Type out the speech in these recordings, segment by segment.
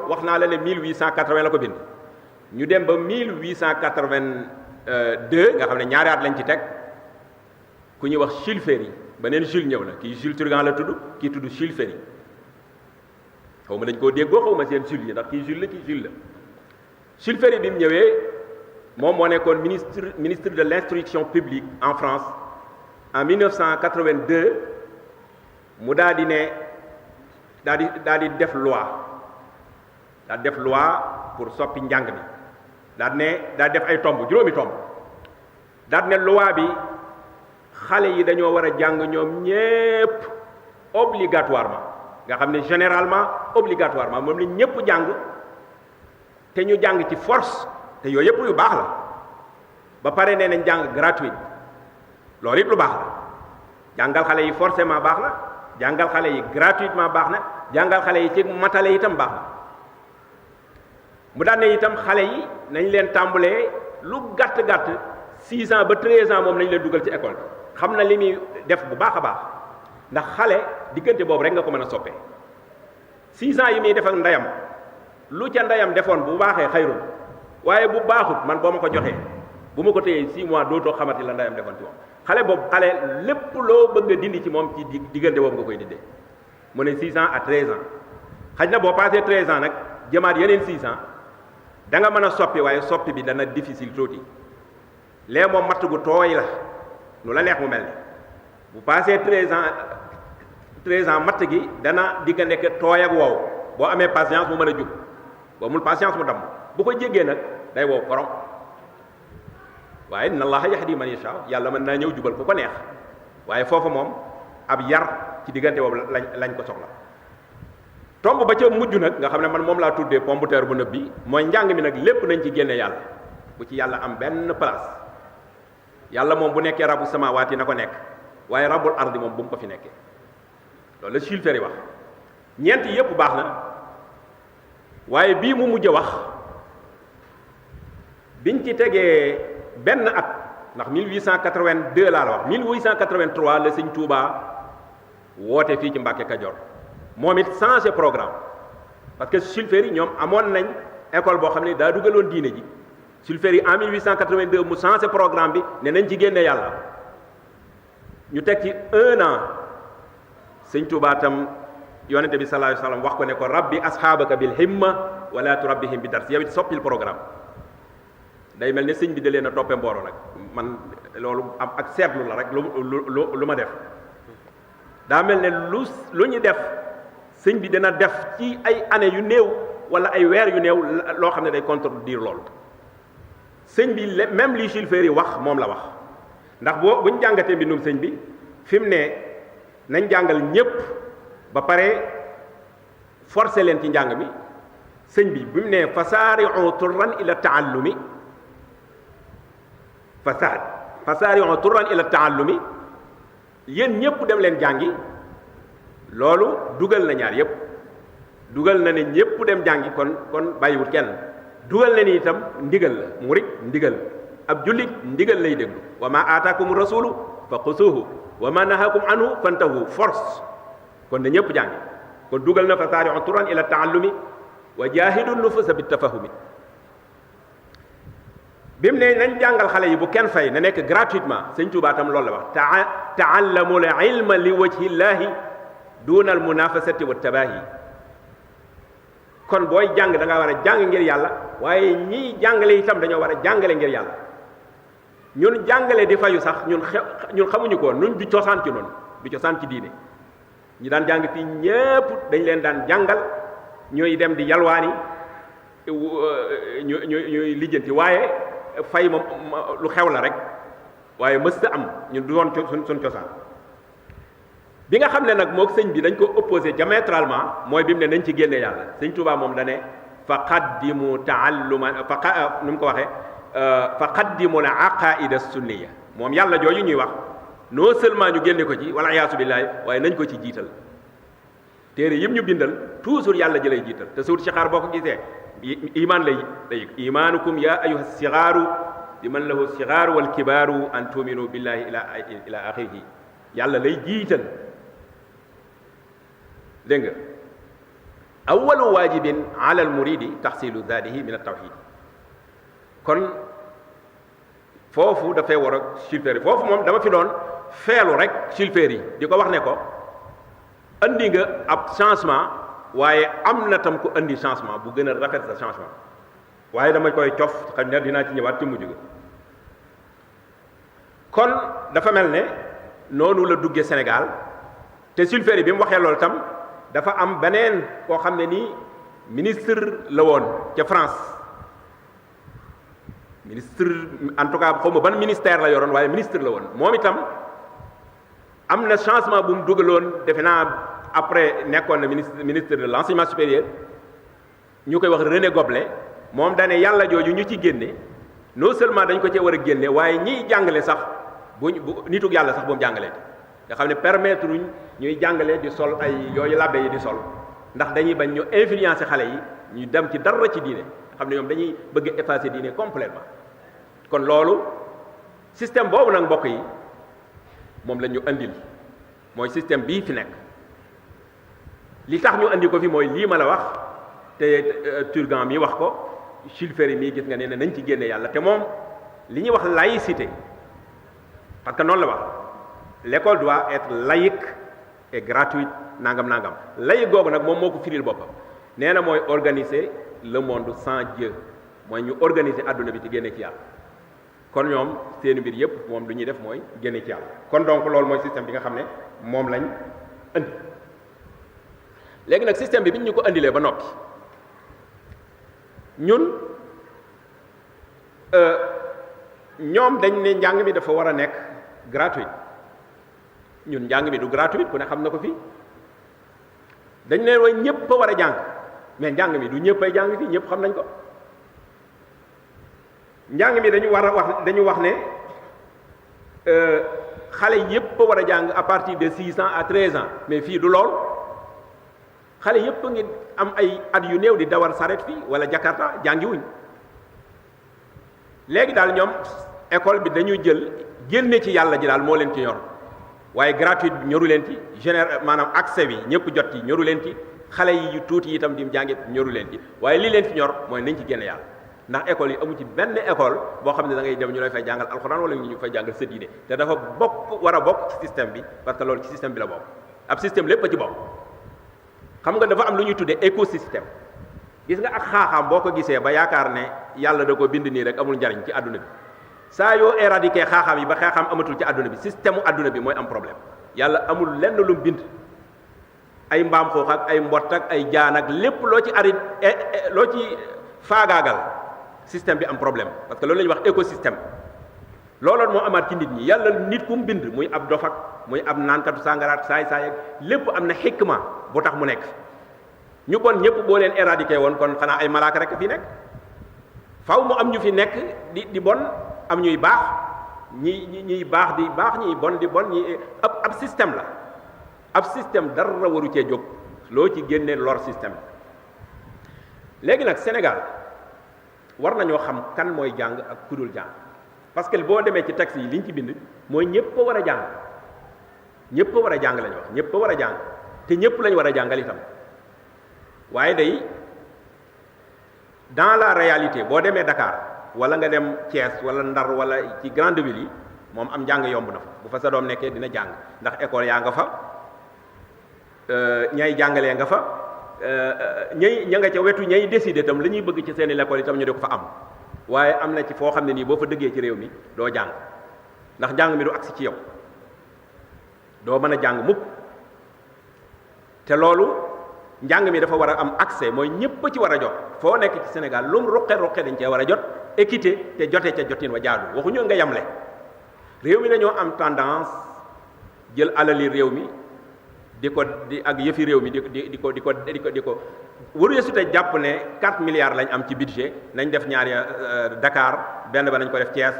wax naa la ne 1880 la ko bind ñu dem ba 1882 nga xam ne ñaari at lañ ci teg ku ñuy wax Jules Ferry beneen Jules ñëw na kii Jules Turgan la tudd kii tudd Jules Ferry xaw ma dañ koo déggoo xaw ma seen Jules yi ndax kii Jules la kii Jules la Jules Ferry bi mu ñëwee moom moo nekkoon ministre de l'instruction publique en France en 1982 mu daal di ne daal di def loi pour soppi njàng mi daal def ay tomb juróomi tomb daal ne loi bi xale yi dañoo war a jàng ñoom ñépp obligatoirement nga xam ne généralement obligatoirement moom la ñépp jàng te ñu jàng ci force te yooyu yépp yu baax la ba pare nee nañ jàng gratuit loolu it lu baax la jàngal xale yi forcément baax na jàngal xale yi gratuitement baax na jàngal xale yi ci matale itam baax na mu daan ne itam xale yi nañ leen tàmbalee lu gàtt-gàtt 6 ans ba 13 ans moom nañ leen dugal ci école xam na li muy def bu baax a baax ndax xale diggante boobu rek nga ko mën a soppee 6 ans yi muy def ak ndeyam lu ca ndeyam defoon bu baaxee xayrul waaye bu baaxut man boo ma ko joxee bu ma ko téyee 6 mois dootoo xamati la ndeyam defoon ci moom xale boobu xale lépp loo bëgg a dindi ci moom ci diggante boobu nga koy dindee mu ne 6 ans à 13 ans xaj na boo passé 13 ans nag jëmaat yeneen 6 ans da nga mën a soppi waaye soppi bi dana difficile tuuti lee moom matt gu tooy la nu la neex mu mel ne bu passé 13 ans matt gi dana digga nekk tooy ak wow boo amee patience mu mën a jub boo amul patience mu damm bu ko jéggee nag day wow korom waaye inna allaha yahdi man yasha yàlla mën naa ñëw jubal ku ko neex waaye foofu moom ab yar ci diggante boobu lañ ko soxla tomb ba ca mujj nag nga xam ne man moom laa tuddee pomme de terre bu nëb bi mooy njàng mi nag lépp nañ ci génne yàlla bu ci yàlla am benn place yàlla moom bu nekkee rabu samawaati na ko nekk waaye rabul ardi moom bu mu ko fi nekkee loolu la Jules Ferry wax ñeent yépp baax na waaye bii mu mujj wax biñ ci tegee benn at ndax 1882 laa la wax 1883 la Sëñ Tuubaa woote fii ci Mbàkke Kajoor moom it changé programme parce que Jules Ferry ñoom amoon nañ école boo xam ne daa dugaloon diine ji Jules Ferry en 1882 mu changé programme bi ne nañ ci génne yàlla ñu teg ci 1 an Sëñ Tuubaa tam yonente bi sallallahu alayhi wa sallam wax ko ne ko rabbi asxaabaka bil himma wala turabbihim bi dars yow it soppil programme day mel ne sëñ bi da leen a toppe mbooro nag man loolu am ak seetlu la rek lu ma def daa mel ne lu ñu def sëñ bi dana def ci ay années yu néew wala ay weer yu néew loo xam ne day contredire loolu sëñ bi même li Jules Ferry wax moom la wax ndax buñ jàngatee mbindum sëñ bi fi mu ne nañ jàngal ñépp ba pare forcer leen ci njàng mi sëñ bi mu ne fasaari'u turran ila taallumi fasaari'u turran ila taallumi yéen ñépp dem leen jàngi loolu dugal na ñaar yépp dugal na ne ñépp dem jàngi kon bàyyiwut kenn dugal na ni itam ndigal la murit ndigal ab jullit ndigal lay déglu wa ma aataakum rasulu fa xusuuhu wa ma nahakum anhu fantahu force kon na ñépp jàngi kon dugal na fa saari'u turan ila taallumi wa jaahidu nufusa bi tafahumi bi mu ne nañ jàngal xale yi bu kenn fay na nekk gratuitement Sëñ Tuubaa tam loolu la wax taallamul ilma li wajhi llahi duna al munafasati wa tabahi kon booy jàng da nga war a jàng ngir yàlla waaye ñiy jàngale itam dañoo war a jàngale ngir yàlla ñun jàngale di fayu sax ñun xamuñu ko nun du cosaan ci noonu du cosaan ci diine ñi daan jàng fii ñépp dañ leen daan jàngal ñooy dem di yalwaani ñooy lijjanti waaye fay moom lu xew la rek waaye mësta am ñun du woon suñ cosaan bi nga xam ne nag moog sëñ bi dañ ko opposé diamétralement mooy bi mu ne nañ ci génne yàlla Sëñ Tuubaa moom da ne fa qaddimu taalluman nu mu ko waxee fa qaddimu la aqaida sunniya moom yàlla jooju ñuy wax non seulement ñu génne ko ci wala iyaasu billaahi waaye nañ ko ci jiital téere yim ñu bindal toujours yàlla ji lay jiital te suur ci xaar boo ko gisee iman lay imaanukum ya ayuha sigaaru liman lahu sigaaru wal kibaaru an tuminu billahi ila axirihi yàlla lay jiital dégg nga awalu waajibin ala al muridi taxsilu zaadihi min at tawxid kon foofu dafay war a sulféer yi foofu moom dama fi doon feelu rek sulféer yi di ko wax ne ko andi nga ab changement waaye am na tam ko andi changement bu gën a rafet sa changement waaye dama koy cof xam ne dinaa ci ñëwaat ci mujj ga kon dafa mel ne noonu la duggee Sénégal te sulféer yi bi mu waxee loolu tam dafa am beneen koo xam ne nii ministre la woon ca France ministre en tout cas xaw ma ban ministère la yoroon waaye ministre la woon moom itam am na changement bu mu dugaloon defe naa après nekkoon na ministre de l'enseignement supérieur ñu koy wax René Goblet moom dane yàlla jooju ñu ci génne non seulement dañ ko cee war a génne waaye ñiy jàngale sax bu nitug yàlla sax bu mu jàngalee nga xam ne permettre uñ ñuy jàngale di sol ay yooyu labbe yi di sol ndax dañuy bañ ñu influencer xale yi ñu dem ci dara ci diine nga xam ne ñoom dañuy bëgg a effacer diine complètement kon loolu système boobu nag mbokk yi moom la ñu andil mooy système bii fi nekk li tax ñu andi ko fi mooy lii ma la wax te Turgan mi wax ko Sulféry mii gis nga ne nañ ci génne yàlla te moom li ñuy wax laïcité parce que noonu la wax l'école doit être laïque et gratuite nangam nangam laïque googu nag moom moo ko firil boppam nee na mooy organiser le monde sans Dieu mooy ñu organiser adduna bi ci génne ci yàlla kon ñoom seen mbir yépp moom lu ñuy def mooy génne ci yàlla kon donc loolu mooy système bi nga xam ne moom lañ andi léegi nag système bi biñ ñu ko andilee ba noppi ñun ñoom dañ ne njàng mi dafa war a nekk gratuit ñun njàng mi du gratuit ku ne xam na ko fii dañ ne way ñëpp a war a jàng mais njàng mi du ñëpp ay jàng fii ñëpp xam nañ ko njàng mi dañu wax ne xale yëpp a war a jàng à partir de 6 ans à 13 ans mais fii du lool xale yëpp a ngi am ay at yu néew di dawar saret fii wala Jakarta jàngiwuñ léegi daal ñoom école bi dañuy jël génne ci yàlla ji daal moo leen ci ñor waaye gratuite bi ñoru leen ci maanaam accès bi ñëpp jot ci ñoru leen ci xale yi yu tuuti yi itam di jàngi ñoru leen ci waaye li leen ci ñor mooy nañ ci génne yàlla ndax école yi amu ci benn école boo xam ne da ngay dem ñu lay fay jàngal alxuraan wala ñu fay jàngal sa diine te dafa war a bokk ci système bi parce que loolu ci système bi la bokk ab système lépp a ci bokk xam nga dafa am lu ñuy tuddee écosystème gis nga ak xaaxaam boo ko gisee ba yaakaar ne yàlla da ko bind nii rek amul njariñ ci àdduna bi saa yoo éradiquer xaaxaam yi ba xaaxaam amatul ci àdduna bi système u àdduna bi mooy am problème yàlla amul lenn lu mu bind ay mbaam xoox ak ay mbott ak ay jaan ak lépp loo ci loo ci faagaagal système bi am problème parce que loolu la ñuy wax écosystème looloon moo amaat ci nit ñi yàlla nit ku mu bind muy ab dofak muy ab naankatu sàngaraat saay-saay ak lépp am na xikma bu tax mu nekk ñu bon ñëpp boo leen éradiquer woon kon xanaa ay malaaka rek fi nekk faw mu am ñu fi nekk di bon am ñuy baax ñiy baax di baax ñiy bon di bon ñi ab système la ab système dara waru cee jóg loo ci génnee lor système léegi nag Sénégal war nañoo xam kan mooy jàng ak ku dul jàng parce que boo demee ci texte yi liñ ci bind mooy ñëpp a war a jàng ñëpp a war a jàng lañu wax ñëpp a war a jàng te ñëpp lañu war a jàngal itam waaye day dans la réalité boo demee Dakar wala nga dem Thiès wala Ndar wala ci grande ville yi moom am njàng yomb na fa bu fa sa doom nekkee dina jàng ndax école yaa nga fa ñay jàngalee nga fa ña nga ca wetu ñay décider itam li ñuy bëgg ci seeni l'école itam ñu di ko fa am waaye am na ci foo xam ne nii boo fa dëggee ci réew mi doo jàng ndax jàng mi du agsi ci yow doo mën a jàng mukk te loolu njàng mi dafa war a am accès mooy ñëpp ci war a jot foo nekk ci Sénégal lu mu ruqe dañ cee war a jot équité te jotee ca jotin wa jaadu waxuñu nga yamle réew mi dañoo am tendance jël alali réew mi ak yëfi réew mi di ko waru su te jàpp ne 4 milliards lañ am ci budget nañ def ñaari Dakar benn ba nañ ko def Thiès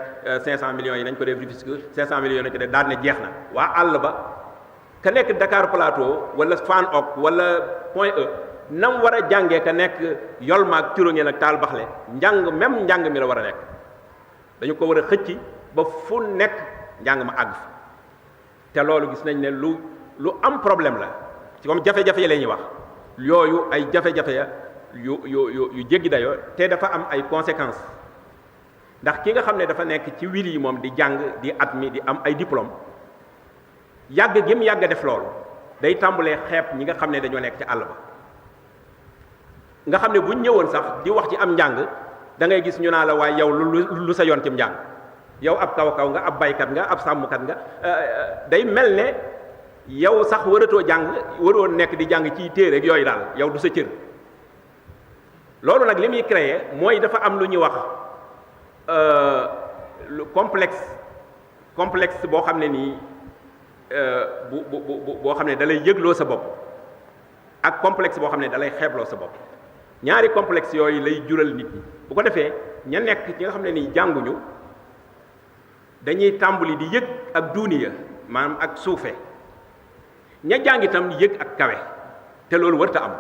500 millions yi nañ ko def Rufisque 500 millions yi nañ ko def daal ne jeex na waa àll ba ka nekk Dakar Plateau wala Fann Hock wala Point E nam war a jàngee ka nekk Yolmaak Curóngeen ak Taal Baxle même njàng mi la war a nekk dañu ko war a xëcc ba fu nekk njàng ma àgg fa te loolu gis nañ ne lu am problème la ci comme jafe-jafe yi la ñuy wax yooyu ay jafe-jafe yu jéggi dayoo te dafa am ay conséquences ndax ki nga xam ne dafa nekk ci wil yi moom di jàng di admis di am ay diplôme yàgg gi mu yàgg def loolu day tàmbalee xeeb ñi nga xam ne dañoo nekk ci àll ba nga xam ne buñ ñëwoon sax di wax ci am njàng da ngay gis ñu naa la waaye yow lu sa yoon ci njàng yow ab kaw nga ab baykat nga ab sàmmkat nga day mel ne yow sax waratoo jàng waroo nekk di jàng ci téere ak yooyu daal yow du sa cër loolu nag li muy créer mooy dafa am lu ñuy wax lu complexe boo xam ne nii boo xam ne da lay yëgloo sa bopp ak complexe boo xam ne da lay xeebloo sa bopp ñaari complexe yooyu lay jural nit ñi bu ko defee ña nekk ñi nga xam ne nii jànguñu dañuy tàmbali di yëg ak duuniya maanaam ak suufe ña jàng itam yëg ak kawe te loolu warta am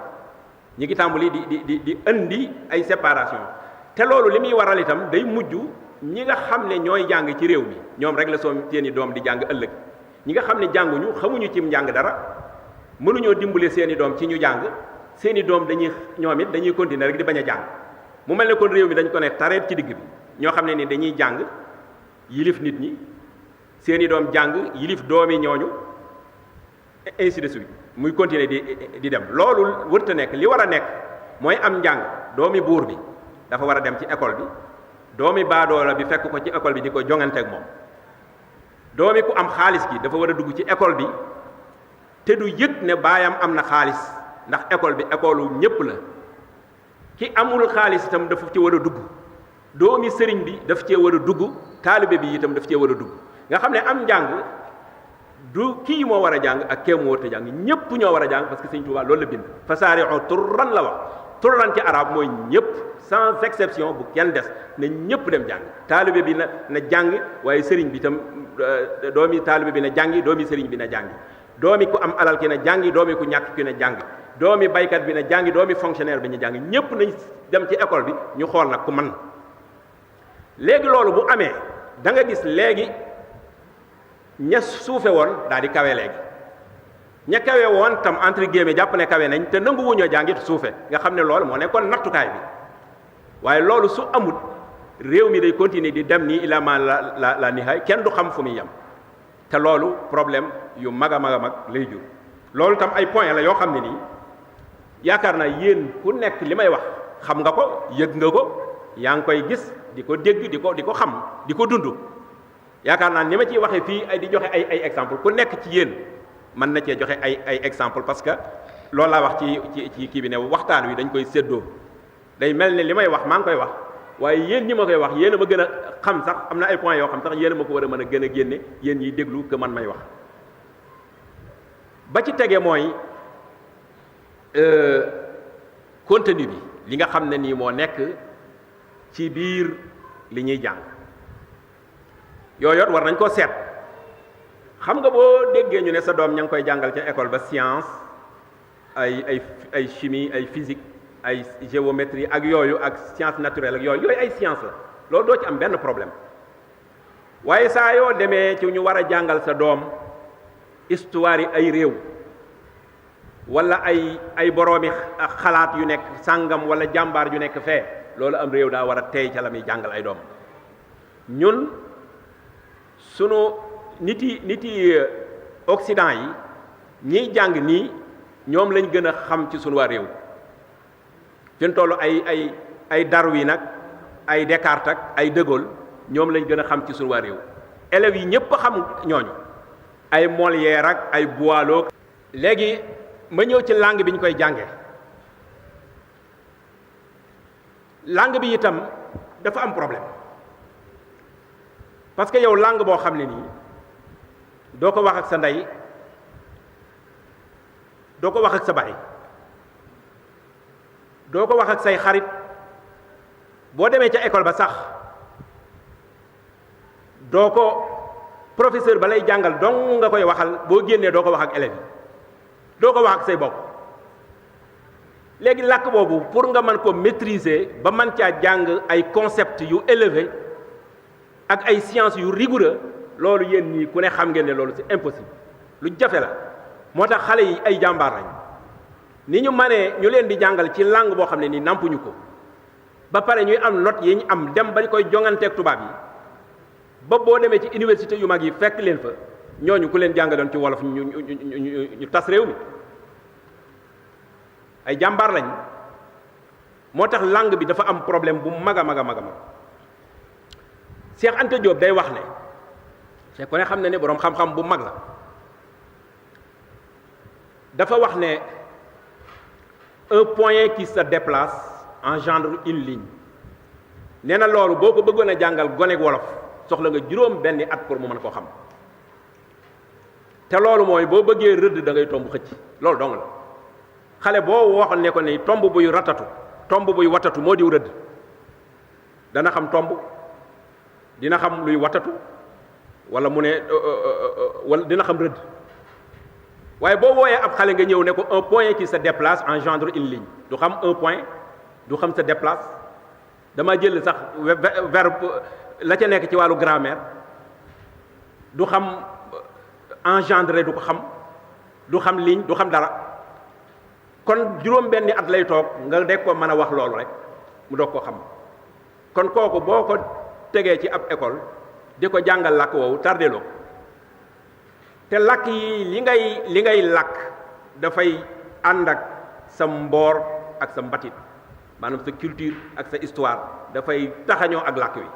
ñi ngi tàmbali di indi ay séparation te loolu li muy waral itam day mujj ñi nga xam ne ñooy jàng ci réew mi ñoom rek la seeni doom di jàng ëllëg ñi nga xam ne jànguñu xamuñu cim njàng dara mënuñoo dimbale seeni doom ci ñu jàng seeni doom ñoom it dañuy continuer rek di bañ a jàng mu mel ne kon réew mi dañ ko ne tareet ci digg bi ñoo xam ne ni dañuy jàng yilif nit ñi seeni doom jàng yilif doomi ñooñu ainsi de suite muy continuer di dem loolu wërta nekk li war a nekk mooy am njàng doomi buur bi dafa war a dem ci école bi doomi baadoola bi fekk ko ci école bi di ko jongante ak moom doomi ku am xaalis gi dafa war a dugg ci école bi te du yëg ne baayam am na xaalis ndax école bi école wu ñépp la ki amul xaalis itam dafa ci war a dugg doomi sëriñ bi daf cee war a dugg taalibe bi itam daf cee war a dugg nga xam ne am njàng du kii moo war a jàng ak kee moo war a jàng ñépp ñoo war a jàng parce que Sëriñ Tuubaa loolu la bind fasaari'u turran la wax turran ci arab mooy ñépp sans exception bu kenn des ne ñépp dem jàng taalibe bi na jàng waaye sëriñ bi itam doomi taalibe bi na jàngi doomi sëriñ bi na jàngi doomi ku am alal ki na jàngi doomi ku ñàkk ki na jàngi doomi baykat bi na jàngi doomi fonctionnaire bi na jàngi ñépp nañ dem ci école bi ñu xool nag ku man léegi loolu bu amee da nga gis léegi ña suufe woon daal di kawe léegi ña kawe woon tam entre guillemets jàpp ne kawe nañ te nangu wuñoo jàngit suufe nga xam ne loolu moo nekkoon nattukaay bi waaye loolu su amut réew mi day continuer di dem nii ila ma la nihaay kenn du xam fu muy yem te loolu problème yu mag a mag lay jur loolu tam ay point la yoo xam ne nii yaakaar naa yéen ku nekk li may wax xam nga ko yëg nga ko yaa ngi koy gis di ko dégg di ko xam di ko dund yaakaar naa ni ma ciy waxee fii ay di joxe ay exemple ku nekk ci yéen mën na cee joxe ay exemple parce que loolu laa wax ci kii bi ne waxtaan wi dañ koy séddoo day mel ne li may wax maa ngi koy wax waaye yéen ñi ma koy wax yéen a ma gën a xam sax am na ay points yoo xam sax yéen a ma ko war a mën a gën a génne yéen ñiy déglu que man may wax ba ci tege mooy contenu bi li nga xam ne nii moo nekk ci biir li ñuy jàng yooyoot war nañ koo seet xam nga boo déggee ñu ne sa doom ña ngi koy jàngal ca école ba science ay chimie ay physique ay géométrie ak yooyu ak science naturelle ak yooyu ay science la loolu doo ci am benn problème waaye saa yoo demee ci ñu war a jàngal sa doom histoire yi ay réew wala ay boroomi xalaat yu nekk sàngam wala jàmbaar yu nekk fee loolu am réew daa war a tey ca la muy jàngal ay doom ñun sunu niti Occident yi ñiy jàng nii ñoom lañ gën a xam ci sunu waa réew fi mu toll ay Darwin nag ay Descartes ak ay De Gaulle ñoom lañ gën a xam ci sunu waa réew élèves yi ñëpp xam ñooñu ay Molière ak ay Boileau. léegi ma ñëw ci langue bi ñu koy jànge langue bi itam dafa am problème parce que yow langue boo xam ne nii doo ko wax ak sa ndey doo ko wax ak sa baay doo ko wax ak say xarit boo demee ca école ba sax doo ko professeur ba lay jàngal dong nga koy waxal boo génnee doo ko wax ak élèves yi doo ko wax ak say bopp léegi làkk boobu pour nga mën ko maîtriser ba mën caa jàng ay concept yu élevé ak ay sciences yu rigoureux loolu yéen ñii ku ne xam ngeen ne loolu c'est impossible lu jafe la moo tax xale yi ay jàmbaar lañ ni ñu manee ñu leen di jàngal ci langue boo xam ne ni nampuñu ko ba pare ñuy am note yi ñu am dem ba koy jonganteeg tubaab yi ba boo demee ci université yu mag yi fekk leen fa ñooñu ku leen jàngaloon ci wolof ñu tas réew mi ay jàmbaar lañ. moo tax langue bi dafa am problème bu mag a mag a mag a mag Cheikh Anta Diop day wax ne Cheikh ko ne xam ne ne boroom xam-xam bu mag la dafa wax ne un point qui se déplace engendre une ligne nee na loolu boo ko bëggoon a jàngal gonek wolof soxla nga juróom benni at pour mu mën koo xam te loolu mooy boo bëggee rëdd da ngay tomb xëcc loolu dong la xale boo waxoon ne ko ne tomb buy ratatu tomb buy watatu moo diw rëdd dana xam tomb dina xam luy watatu wala mu ne wala dina xam rëdd waaye boo wooyee ab xale nga ñëw ne ko un point qui se déplace engendre une ligne du xam un point du xam se déplace dama jël sax verbe la ca nekk ci wàllu grammaire du xam engendrer du ko xam du xam ligne du xam dara kon juróom benni at lay toog nga deg ko mën a wax loolu rek mu doog ko xam kon kooku boo ko tegee ci ab école di ko jàngal làkk woowu tardeloo te làkk yi li ngay làkk dafay ànd ak sa mboor ak sa mbatit maanaam sa culture ak sa histoire dafay taxañoo ak làkk wi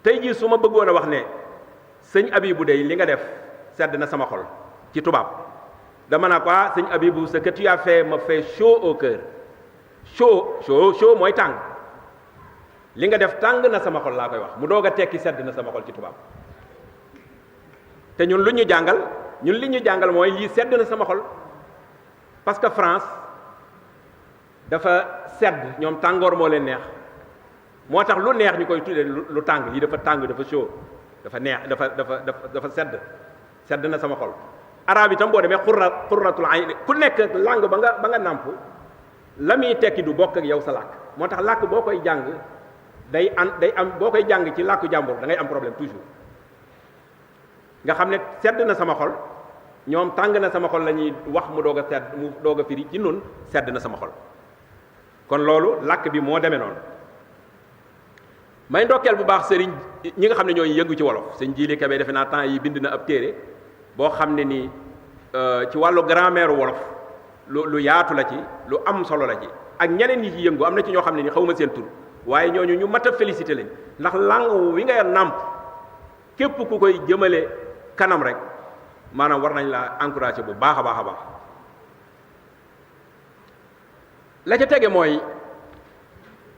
tey jii su ma bëggoon a wax ne sëñ Abibou dey li nga def sedd na sama xol ci tubaab dama naa ko sëñ Abibou ce que tu as fait me fait chaud au cœur chaud mooy tàng li nga def tàng na sama xol laa koy wax mu doog a tekki sedd na sama xol ci tubaab te ñun li ñu jàngal mooy lii sedd na sama xol parce que France dafa sedd ñoom tàngoor moo leen neex moo tax lu neex ñu koy tuddee lu tàng lii dafa tàng dafa chaud dafa neex dafa sedd na sama xol arabe itam boo demee xurratul ayn ku nekk langue ba nga nàmp la muy tekki du bokk ak yow sa làkk moo tax làkk boo koy jàng day am boo koy jàng ci làkku jàmbur da ngay am problème toujours nga xam ne sedd na sama xol ñoom tàng na sama xol la ñuy wax mu doog a firi ci nun sedd na sama xol kon loolu làkk bi moo demee noonu may ndokkeel bu baax sëriñ ñi nga xam ne ñooy yëngu ci wolof sëñ Jili Kebe defe naa temps yi bind na ab téere boo xam ne nii ci wàllu grammaire wolof lu yaatu la ci lu am solo la ci ak ñeneen ñi ci yëngu am na ci ñoo xam ne ni xawma seen tur waaye ñooñu ñu mat a félicité lañ ndax langue wi nga nàmp képp ku koy jëmale kanam rek maanaam war nañ la encouragé bu baax a baax a baax la ca tege mooy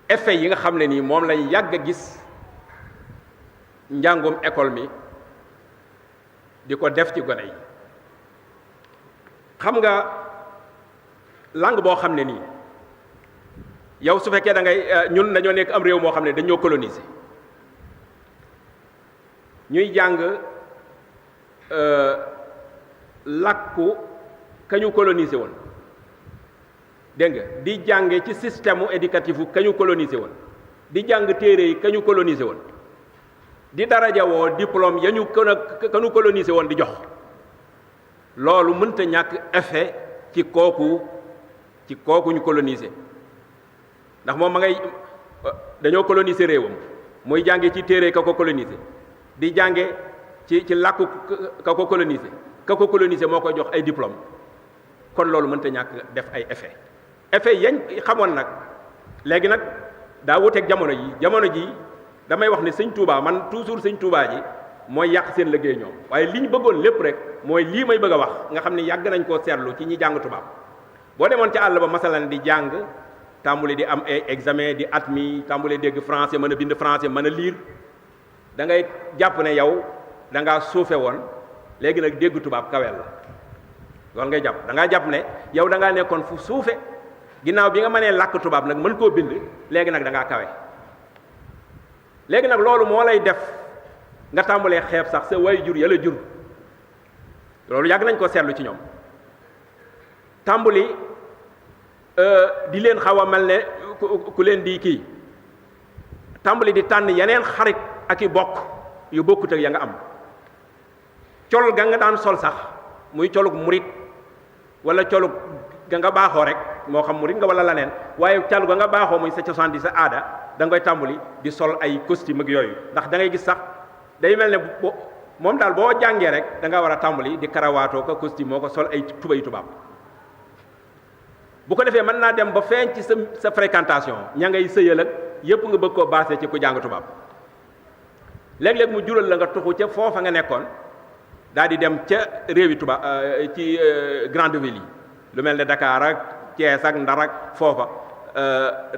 effet yi nga xam ne nii moom lañ yàgg a gis njàngum école mi di ko def ci gone yi xam nga langue boo xam ne nii yow su fekkee da ngay ñun dañoo nekk am réew moo xam ne dañoo coloniser ñuy jàng làkku ka ñu coloniser woon dégg nga di jànge ci système éducatif ka ñu coloniser woon di jàng téere yi ka ñu coloniser woon di daraja woo diplôme ya ñu ka ñu coloniser woon di jox loolu mënta ñàkk effet ci kooku ñu coloniser ndax moom ma ngay dañoo coloniser réewam muy jànge ci téere ka ko coloniser di jànge ci làkku ka ko coloniser moo koy jox ay diplôme kon loolu mënta ñàkk def ay effet yañ xamoon nag léegi nag daa wuteeg jamono ji damay wax ne sëñ Touba man toujours sëñ Touba ji mooy yàq seen liggéey ñoom waaye li ñu bëggoon lépp rek mooy lii may bëgg a wax nga xam ne yàgg nañ koo seetlu ci ñi jàng tubaab boo demoon ca àll ba masalan di jàng tàmbuli di am ay examen di admis tàmbuli dégg français mën a bind français mën a lire da ngay jàpp ne yow da ngaa suufe woon léegi nag dégg tubaab kawel la loolu ngay jàpp da ngaa jàpp ne yow da ngaa nekkoon fu suufe ginnaaw bi nga mënee làkk tubaab nag mën koo bind léegi nag da ngaa kawe léegi nag loolu moo lay def nga tàmbalee xeeb sax sa way jur yàlla jur loolu yàgg nañ ko seetlu ci ñoom tàmbali di leen xaw a mel ne ku leen di kii tàmbali di tànn yeneen xarit ak i bokk yu bokkut ak ya nga am col ga nga daan sol sax muy colug murit wala colug ga nga baaxoo rek moo xam murit nga wala laneen waaye calu ga nga baaxoo muy sa cosaan di sa aada da nga koy tàmbali di sol ay costume ak yooyu ndax da ngay gis sax day mel ne moom daal boo jàngee rek da nga war a tàmbali di karawaatoo ko costume moo ko sol ay tubay tubaab bu ko defee mën naa dem ba feeñ ci sa fréquentation ña ngay sëyal ak yépp nga bëgg koo baasee ci ku jàng tubaab léeg-léeg mu jural la nga tuxu ca foofa nga nekkoon daal di dem ca réewi tubaab ci grande ville yi lu mel ne Dakar ak Thiès ak Ndar ak foofa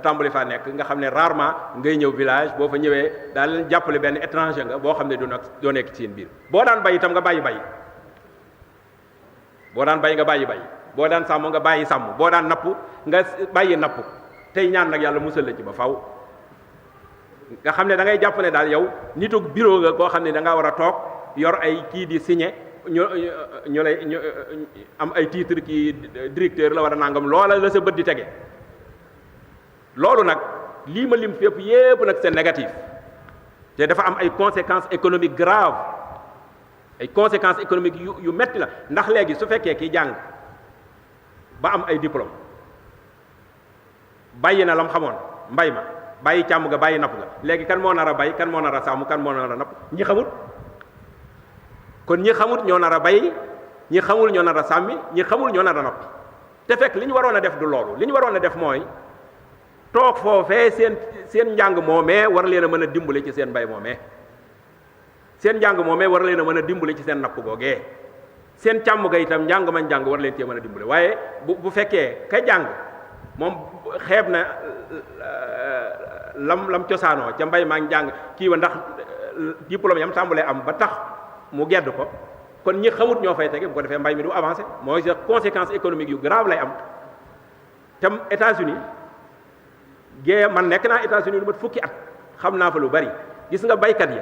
tàmbali faa nekk nga xam ne rarement ngay ñëw village boo fa ñëwee daal leen jàppale benn étranger nga boo xam ne doo nekk ci seen biir boo daan bay itam nga bàyyi bay boo daan bay nga bàyyi bay boo daan sàmm nga bàyyi sàmm boo daan napp nga bàyyi napp tey ñaan nag yàlla musal la ci ba faw nga xam ne da ngay jàpp ne daal yow nitu bureau nga koo xam ne da ngaa war a toog yor ay kii di signé ñu lay am ay titre kii directeur la war a nangam loola la sa bët di tege loolu nag lii ma lim fépp yépp nag c'est négatif te dafa am ay conséquences économiques graves ay conséquences économiques yu metti la ndax léegi su fekkee kii jàng ba am ay diplôme bàyyi na lam xamoon mbay ma bàyyi càmm ga bàyyi napp ga léegi kan moo nar a bay kan moo nar a sàmm kan moo nar a napp ñi xamut kon ñi xamut ñoo nar a bay ñi xamul ñoo nar a sàmmi ñi xamul ñoo nar a napp te fekk li ñu waroon a def du loolu li ñu waroon a def mooy toog foofee seen njàng moomee war leen a mën a dimbale ci seen mbay moomee seen njàng moomee war leen a mën a dimbale ci seen napp googee seen càmm ga itam njàng ma njàng war leen cee mën a dimbale waaye bu fekkee ka jàng moom xeeb na lam cosaanoo ca mbay maa njàng kii wa ndax diplôme yam tàmbalee am ba tax mu gedd ko kon ñi xamut ñoo fay tege bu ko defee mbay mi du avancé mooy sa conséquences économiques yu grave lay am tam États-Unis gée man nekk naa États-Unis lu mat fukki at xam naa fa lu bari gis nga baykat yi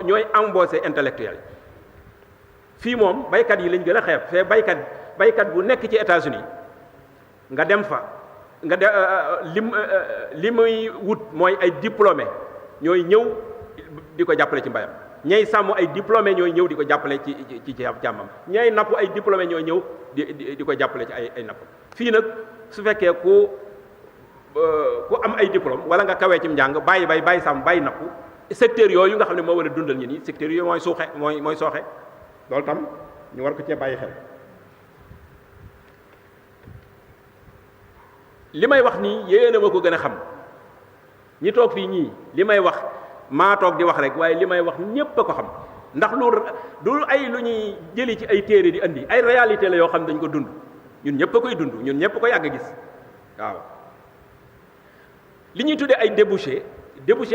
ñooy embauché intellectuel fii moom baykat yi lañ gën a xeeb fee baykat bu nekk ci États-Unis nga dem fa nga de li muy wut mooy ay diplômé ñooy ñëw di ko jàppale ci mbayam ñay sàmm ay diplômé ñooy ñëw di ko jàppale ci càmmam ñay napp ay diplômé ñooy ñëw di ko jàppale ci ay napp fii nag su fekkee ku am ay diplôme wala nga kawee ci njàng bàyyi bay bàyyi sàmm bàyyi napp secteur yooyu nga xam ne moo war a dundal ñi nii secteur yooyu mooy suuxe mooy sooxe loolu tam ñu war ko cee bàyyi xel li may wax nii yéen a ma ko gën a xam ñi toog fii ñii li may wax maa toog di wax rek waaye li may wax ñépp a ko xam ndax lu du ay lu ñuy jëli ci ay téere di andi ay réalité la yoo xam dañ ko dund ñun ñëpp a koy dund ñun ñëpp a ko yàgg a gis waaw li ñuy tuddee ay débouché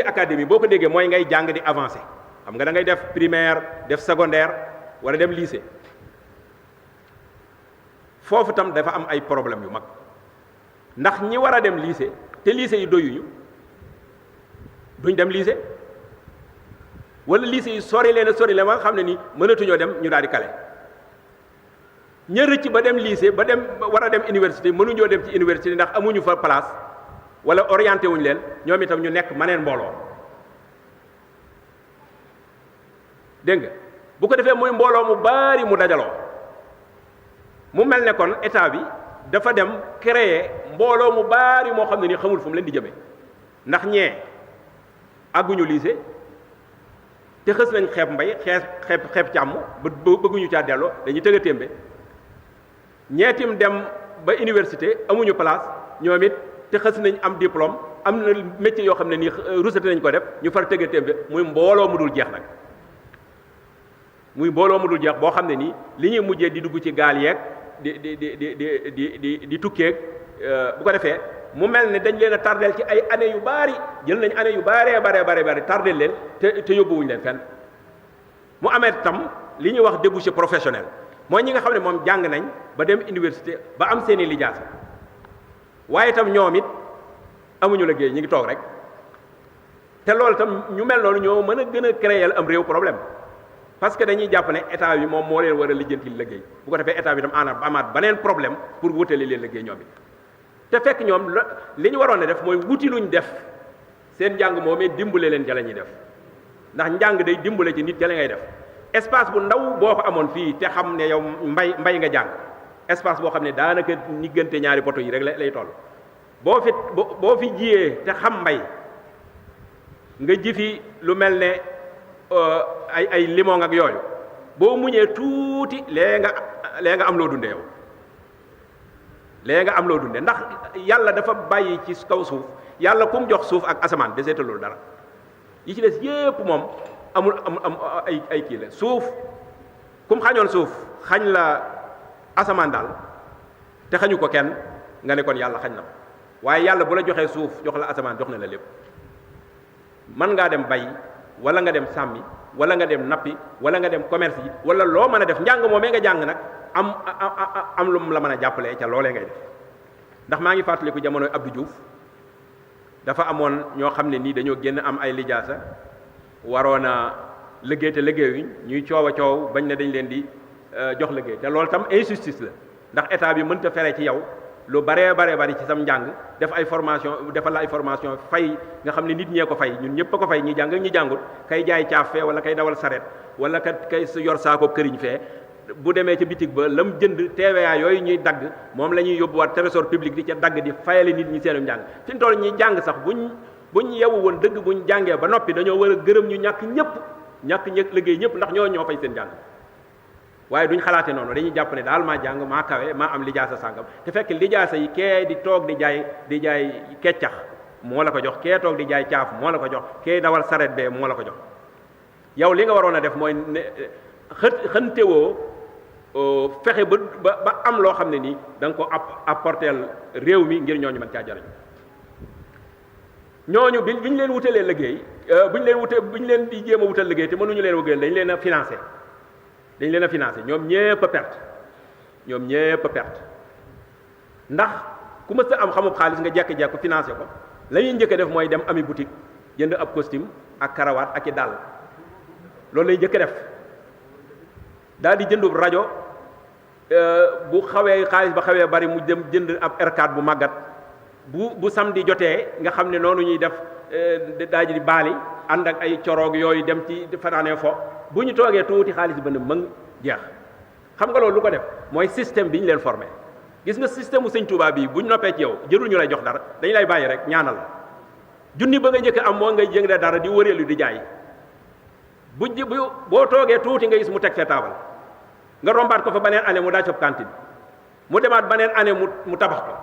académie boo ko déggee mooy ngay jàng di avancé xam nga da ngay def primaire def secondaire wala dem lycée foofu tam dafa am ay problème yu mag ndax ñi war a dem lycée te lycée yi doyuñu duñ dem lycée wala lycée yi sori leen ba nga xam ne ni mënatuñoo dem ñu daal di kale ña rëcc ba dem lycée ba war a dem université mënuñoo dem ci université ndax amuñu fa place wala orienté wuñu leen ñoom itam ñu nekk maneen mbooloo dégg nga bu ko defee muy mbooloo mu bari mu dajaloo mu mel ne kon état bi dafa dem créer mbooloo mu bari moo xam ne ni xamul fu mu leen di jëmee ndax ñee àgguñu lycée te xës nañ xeeb mbay xeeb càmm ba bëgguñu caa delloo dañuy tëgg a témbe ñeetim dem ba université amuñu place ñoom it te xës nañ am diplôme am na métier yoo xam ne nii rusate nañ ko def ñu far tëgg a témbe muy mbooloo mu dul jeex nag muy mbooloo mu dul jeex boo xam ne nii li ñuy mujjee di dugg ci gaal yeeg di tukkeeg bu ko defee mu mel ne dañ leen a tardeel ci ay années yu bari jël nañ années yu bari tardeel leen te yóbbuwuñu leen fenn mu amee tam li ñuy wax débouché professionnel mooy ñi nga xam ne moom jàng nañ ba dem université ba am seeni lijaasa waaye itam ñoom it amuñu liggéey ñu ngi toog rek te loolu itam ñu mel noonu ñoo mën a gën a créer am réew problème parce que dañuy jàpp ne état bi moom moo leen war a lijjanti liggéey bu ko defee état bi tam amaat beneen problème pour wutali leen liggéey ñoom it te fekk ñoom li ñu waroon a def mooy wuti luñ def seen njàng moomee dimbale leen ca la ñuy def ndax njàng day dimbale ci nit ca la ngay def espace bu ndaw boo ko amoon fii te xam ne yow mbay nga jàng espace boo xam ne daanaka diggante ñaari poto yi rek lay toll boo fi jiyee te xam mbay nga ji fi lu mel ne ay limon ak yooyu boo muñee tuuti lee nga am loo dunde yow lee nga am loo dunde ndax yàlla dafa bàyyi ci kaw suuf yàlla ku mu jox suuf ak asamaan deseetalul dara yi ci des yépp moom amul am ay kii la suuf kum xañoon suuf xañ la asamaan daal te xañu ko kenn nga ne kon yàlla xañ na ko waaye yàlla bu la joxee suuf jox la asamaan jox na la lépp mën ngaa dem bay wala nga dem sàmmi wala nga dem nappi wala nga dem commerce yi wala loo mën a def njàng moomee nga jàng nag am lu mu la mën a jàppalee ca loolee ngay def ndax maa ngi fàttaliku jamonoy Abdou Diouf dafa amoon ñoo xam ne nii dañoo génn am ay lijaasa waroon a liggéey te liggéeyuñ ñuy coow a coow bañ ne dañ leen di jox liggéey te loolu tam injustice la ndax état bi mënta fere ci yow lu baree bari ci sam njàng defal la ay formation fay nga xam ne nit ñee ko fay ñun ñëpp a ko fay ñi jàng ñi jàngut kay jaay caaf fee wala kay dawal saret wala kay yor saako këriñ fee bu demee ca bitig ba lam jënd TVA yooyu ñuy dagg moom la ñuy yóbbuwaat trésor public di ca dagg di fayale nit ñi seenu njàng fi mu toll ñi jàng sax buñ yewu woon dëgg buñ jàngee ba noppi dañoo war a gërëm ñu ñàkk liggéey ñëpp ndax ñoo fay seen njàng waaye duñ xalaate noonu dañuy jàpp ne daal maa jàng maa kawe maa am lijaasa sàngam te fekk lijaasa yi kee di toog di jaay keccax moo la ko jox kee toog di jaay caaf moo la ko jox kee dawal saret bee moo la ko jox yow li nga waroon a def mooy xëntewoo fexe ba am loo xam ne nii da nga ko apporteel réew mi ngir ñooñu mën caa jariñ ñooñu biñ leen wutalee liggéey biñ leen di jéem a wutal liggéey te mënuñu leen wëggeel dañ leen a financé ñoom ñépp a perte ndax ku mës a am xamub xaalis nga jekk-jekk financé ko la ñuy njëkk a def mooy dem ami boutique jënd ab costume ak karawaat ak i dàll loolu lay njëkk a def daal di jëndub rajo bu xaalis ba xawee bari mu dem jënd ab R4 bu màggat bu samedi jotee nga xam ne noonu ñuy def daal di baali ànd ak ay coroog yooyu dem ci fanaanee fo bu ñu toogee tuuti xaalis ba ne mëng jeex xam nga loolu lu ko def mooy système bi ñu leen formé gis nga système mu sëñ Touba bii bu ñu noppee ci yow jërul ñu lay jox dara dañu lay bàyyi rek ñaanal la junni ba nga njëkk am moo ngay jëng dara di wëreelu di jaay boo toogee tuuti nga gis mu teg fee taabal nga rombaat ko fa beneen année mu daaj fab cantine mu demaat beneen année mu tabax ko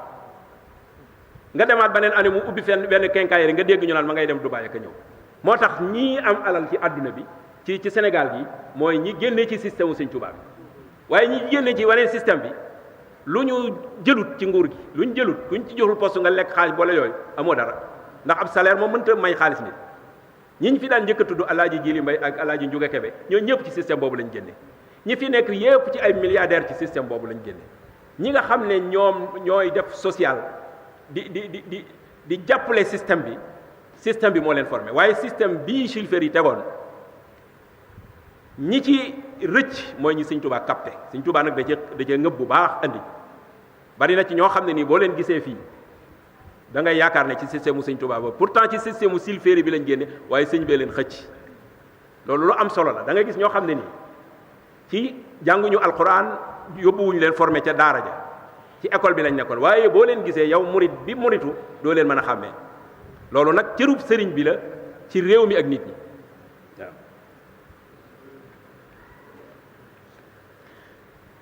nga demaat beneen année mu ubbi fenn benn quincaillerie nga dégg ñu naan ma ngay dem Dubaay ak a ñëw moo tax ñii am alal ci àdduna bi ci Sénégal gi mooy ñi génnee ci système u Sëñ Tuubaa bi waaye ñi génnee ci waneen système bi lu ñu jëlut ci nguur gi lu ñu jëlut kuñ ci joxul poste nga lekk xaalis boole yooyu amoo dara ndax ab salaire moom mënta may xaalis nit ñi fi daan njëkk a tudd Alaaji Jili Mbay ak Alaaji Njuga Kebe ñoo ñëpp ci système boobu lañ génne ñi fi nekk yépp ci ay milliardaires ci système boobu lañ génne ñi nga xam ne ñoom ñooy def social di jàppale système bi moo leen formé waaye système bii Jules Ferry tegoon ñi ci rëcc mooy ñi Sëñ Tuubaa capté Sëñ Tuubaa nag da cee ngëb bu baax andi bari na ci ñoo xam ne nii boo leen gisee fii da ngay yaakaar ne ci système mu Sëñ Tuubaa ba pourtant ci système mu Jules Ferry bi lañ génne waaye sëñ bee leen xëcc loolu lu am solo la da ngay gis ñoo xam ne nii ci jànguñu alquran yóbbuwuñu leen formé ca daara ja ci école bi lañ nekkoon waaye boo leen gisee yow murit bi muritu doo leen mën a xàmmee loolu nag cërub sëriñ bi la ci réew mi ak nit ñi waaw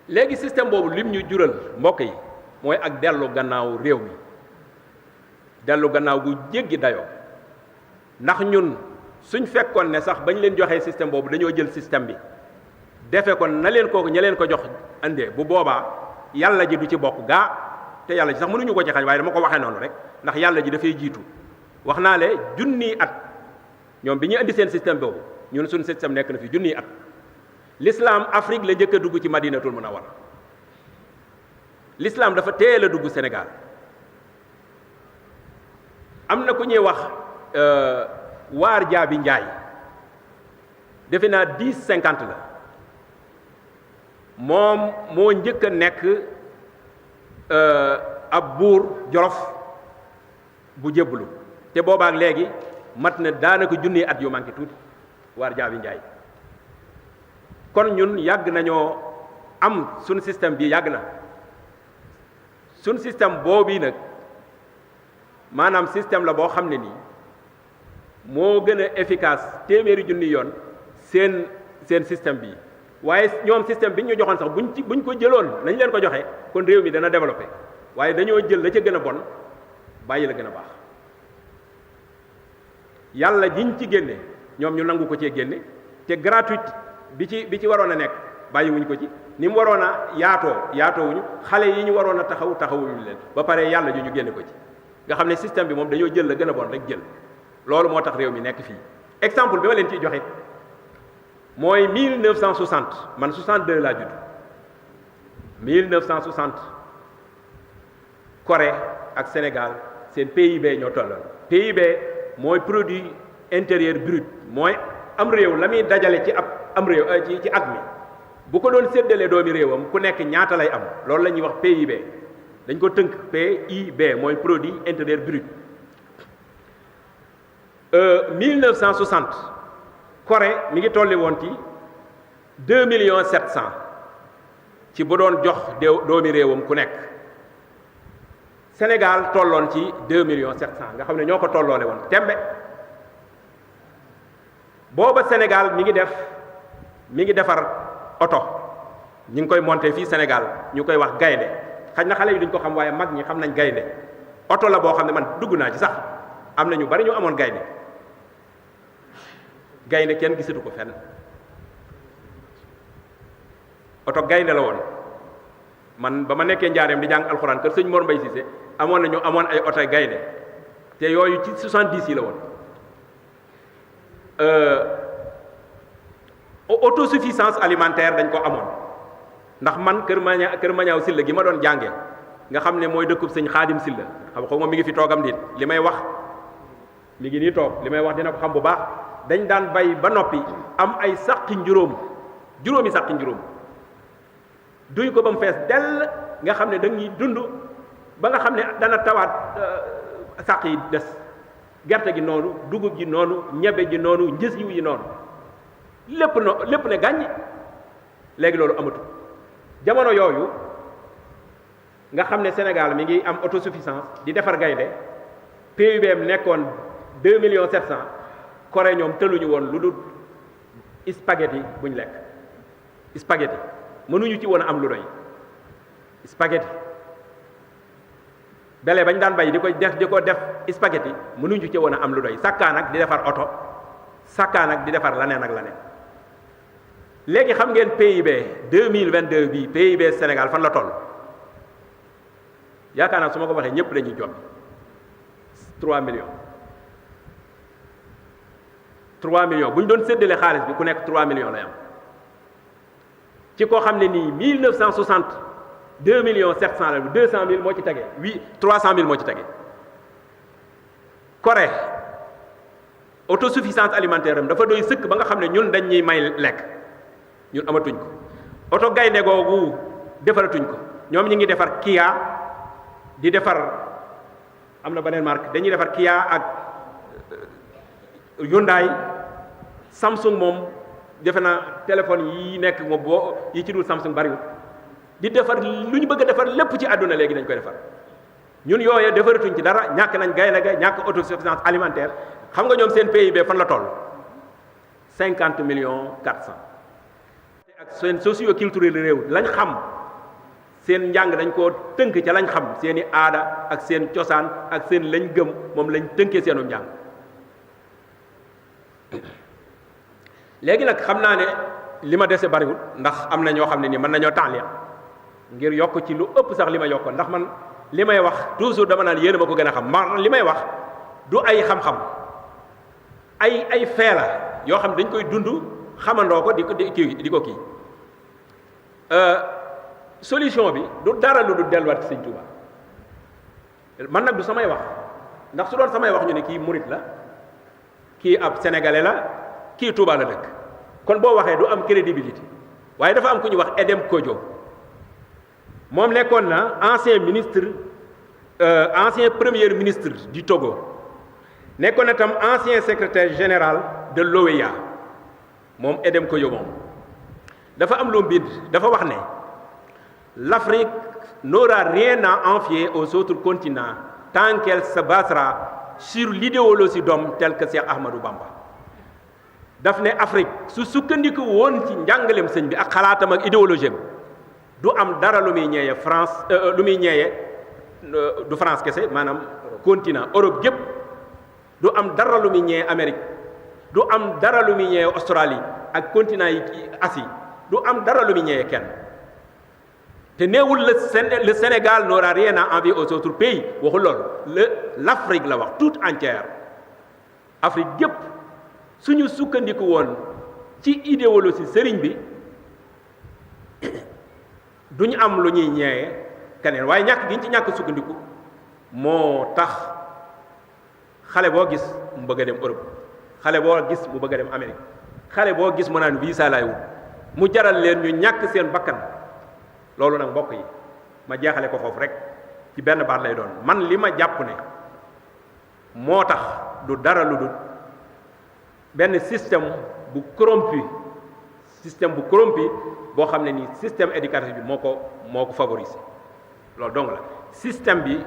léegi système boobu lim ñu jural mbokk yi mooy ak dellu gannaaw réew mi dellu gannaaw gu jéggi dayoo ndax ñun suñ fekkoon ne sax bañ leen joxee système boobu dañoo jël système bi defe ko na leen ko ña leen ko jox andee bu boobaa yàlla ji du ci bokk gaa te yàlla ji sax mënuñu ko ci xañ waaye dama ko waxee noonu rek ndax yàlla ji dafay jiitu wax naa le junniy at ñoom bi ñuy indi seen système boobu ñun suñ système nekk na fi junniy at l'islam Afrique la njëkk a dugg ci Madinatul Munawwara l'islam dafa teel a dugg Sénégal am na ku ñuy wax waar jaabi njaay defe naa 10-50 la moom moo njëkk a nekk ab buur Jolof bu jébbalu te boobaak léegi mat na daanaka junni at yu manqué tuuti waar jaabi njaay kon ñun yàgg nañoo am suñu système bi yàgg na suñ système boobu nag maanaam système la boo xam ne nii moo gën a efficace téeméeri junni yoon seen système bi waaye ñoom système bi ñu joxoon sax buñ ko jëloon nañ leen ko joxe kon réew mi dana développé waaye dañoo jël la ca gën a bon bàyyi la gën a baax yàlla jiñ ci génne ñoom ñu nangu ko cee génne te gratuite bi ci waroon a nekk bàyyiwuñ ko ci ni mu waroon a yaatoowuñu xale yi ñu waroon a taxawuñu leen ba pare yàlla ju ñu génne ko ci nga xam ne système bi moom dañoo jël la gën a bon rek jël loolu moo tax réew mi nekk fii exemple bi ma leen ciy joxe mooy 1960 man 62 laa judd 1960 Corée ak Sénégal seen PIB ñoo tolloon PIB mooy produit intérieur brut mooy am réew la muy dajale ci am réew ci at mi bu ko doon séddalee doomi réewam ku nekk ñaata lay am loolu la ñuy wax PIB dañ ko tënk PIB mooy produit intérieur brut 1960 Corée mi ngi tolli woon ci 2 millions 700 ci bu doon jox doomi réewam ku nekk Sénégal tolloon ci 2 millions 700 nga xam ne ñoo ko tolloole woon tembe booba Sénégal mi ngi defar oto ñi ngi koy monter fii Sénégal ñu koy wax gaynde xaj na xale yi duñ ko xam waaye mag ñi xam nañ gaynde oto la boo xam ne man dugg naa ci sax am na ñu bari ñu amoon gaynde kenn gisatu ko fenn oto gaynde la woon man ba ma nekkee njaareem di jàng alxuraan kër sëñ Mor Mbay Cissé amoon ay oto gaynde te yooyu ci 70 yi la woon autosuffisance alimentaire dañ ko amoon ndax man kër Mañaaw Silla gi ma doon jànge nga xam ne mooy dëkkub sëñ Xaadim Silla xaw ma mi ngi fi toogam dit li may wax mi ngi nii toog li may wax dina ko xam bu baax dañ daan bay ba noppi am ay sàqi juróomi sàqi njuróom duy ko ba mu fees dell nga xam ne dañuy dund ba nga xam ne dana tawaat sàq yi des gerte gi noonu dugub ji noonu ñebe ji noonu njës yiw yi noonu lépp ne gàññ léegi loolu amatul jamono yooyu nga xam ne Sénégal mi ngi am autosuffisance di defar gaynde PIBM nekkoon 2 millions 700 Corée ñoom tëluñu woon lu dul spaghetti buñ lekk spaghetti mënuñu ci woon a am lu doy spaghetti bele bañ daan bay di ko def spaghetti mënuñu ci woon a am lu doy sàkkaan ak di defar oto sàkkaan ak di defar laneen ak laneen léegi xam ngeen PIB 2022 bii PIB Sénégal fan la toll yaakaar naa su ma ko waxee ñëpp dañuy jombi 3 millions 3 millions bu ñu doon séddale xaalis bi ku nekk 3 millions lay am ci koo xam ne nii 1960 2 millions 700 la 200 000 moo ci tege 300 000 moo ci tege Corée autosuffisance alimentaire am dafa doy sëkk ba nga xam ne ñun dañ ñuy may lekk ñun amatuñ ko oto gaynde googu defaratuñ ko ñoom ñi ngi defar Kia di defar am na beneen marque dañuy defar Kia ak Hyundai Samsung moom defe naa téléphone yi nekk moom yi ci dul Samsung bariwul di defar lu ñu bëgg a defar lépp ci àdduna léegi dañ koy defar ñun yooye defaratuñ ci dara ñàkk nañ gaynde ga ñàkk autosuffisance alimentaire xam nga ñoom seen PIB fan la toll 50 millions 400 ak seen socio-culturel réew lañ xam seen njàng dañ koo tënk ca lañ xam seen i aada ak seen cosaan ak seen lañ gëm moom lañ tënkee seenu njàng léegi nag xam naa ne li ma dese bariwul ndax am na ñoo xam ne ni mën nañoo tànn ngir yokk ci lu ëpp sax li ma yokkoon ndax man li may wax toujours dama naan yéen a ma ko gën a xam li may wax du ay xam-xam ay fee la yoo xam dañ koy dund xamandoo ko di ko kii solution bi du dara lu du delluwaat ci Sëñ Tuuba man nag du samay wax ndax su doon samay wax ñu ne kii murit la kii ab sénégalais la kii Tuuba la dëkk kon boo waxee du am crédibilité waaye dafa am ku ñuy wax Edem Kodjo moom nekkoon na ancien premier ministre du Togo nekkoon na tam ancien secrétaire général de l'OEA moom Edem Kodjo moom dafa am lu mbind dafa wax ne l'Afrique n'aura rien à envier aux autres continents tant qu'elle se basera sur l'idéologie d'homme tel que Cheikh Ahmadou Bamba. daf ne Afrique su sukkandiku woon ci njàngaleem sëñ bi ak xalaatam ak idéologie am du am dara lu muy ñeeye France lu muy ñeeye du France kese maanaam continent Europe gépp du am dara lu muy ñeeye Amérique du am dara lu muy ñeeye Australie ak continent yi Asie du am dara lu muy ñeeye kenn te neewul le Sénégal n'aura rien à envier aux autres pays waxul loolu l'Afrique la wax toute entière Afrique gépp suñu sukkandiku woon ci idéologie sëriñ bi duñu am lu ñuy ñeeye keneen waaye ñàkk gi ñu ci ñàkk sukkandiku moo tax xale boo gis mu bëgg a dem Europe xale boo gis mu bëgg a dem Amérique xale boo gis mu naan visa laay wut mu jaral leen ñu ñàkk seen bakkan loolu nag mbokk yi ma jeexale ko foofu rek ci benn baat lay doon man li ma jàpp ne moo tax du dara lu dul benn système bu corrompu boo xam ne nii système éducatif bi moo ko favorisé loolu donc la système bi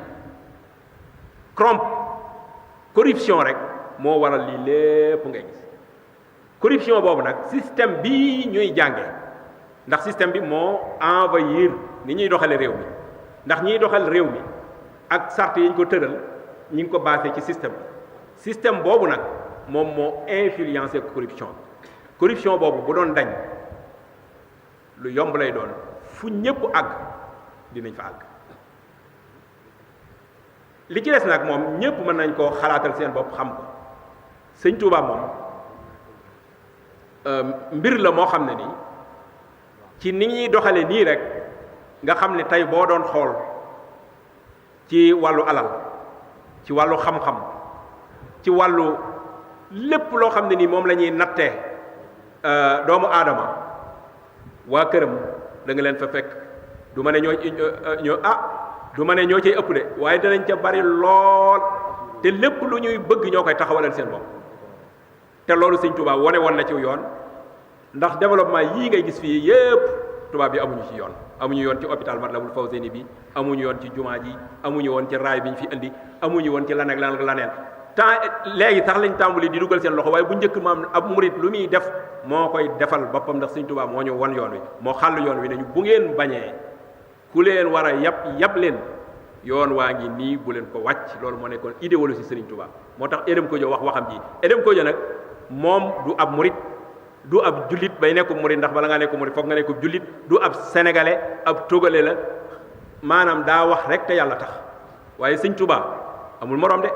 corruption rek moo waral lii lépp ngay gis corruption boobu nag système bii ñuy jànge ndax système bi moo envahir ni ñuy doxale réew mi ndax ñiy doxal réew mi ak sart yi ñu ko tëral ñi ngi ko basé ci système boobu nag moom moo influencé corruption boobu bu doon dañ lu yomb lay doon fu ñëpp àgg dinañ fa àgg li ci des nag moom ñëpp mën nañ koo xalaatal seen bopp xam ko sëñ Touba moom mbir la moo xam ne nii ci ni ñuy doxale nii rek nga xam ne tey boo doon xool ci wàllu alal ci wàllu xam-xam ci wàllu lépp loo xam ne nii moom la ñuy nattee doomu aadama waa këram da nga leen fa fekk du ma ne du ma ne ñoo cay ëpp de waaye danañ ca bari lool te lépp lu ñuy bëgg ñoo koy taxawalal seen bopp te loolu sëñ Touba wane woon na ci yoon ndax développement yii ngay gis fii yépp tubaab bi amuñu ci yoon amuñu yoon ci hôpital Matlaboul Fawzeyni bi amuñu yoon ci jumaa ji amuñu woon ci raay bi ñu fi indi amuñu woon ci lan ak laneen léegi sax lañ tàmbali di dugal seen loxo waaye bu njëkk maam ab murit lu muy def moo koy defal boppam ndax sëñ Touba moo ñu won yoon wi moo xàll yoon wi ne ñu bu ngeen bañee ku leen war a yab leen yoon waa ngi nii bu leen ko wàcc loolu moo nekkoon idéologie Serigne Touba moo tax Edem Kodjo wax waxam ji Edem Kodjo nag moom du ab murit du ab jullit bay nekku murit ndax bala ngaa nekku murit foog nga nekku jullit du ab sénégalais ab togale la maanaam daa wax rek te yàlla tax waaye Serigne Touba amul morom de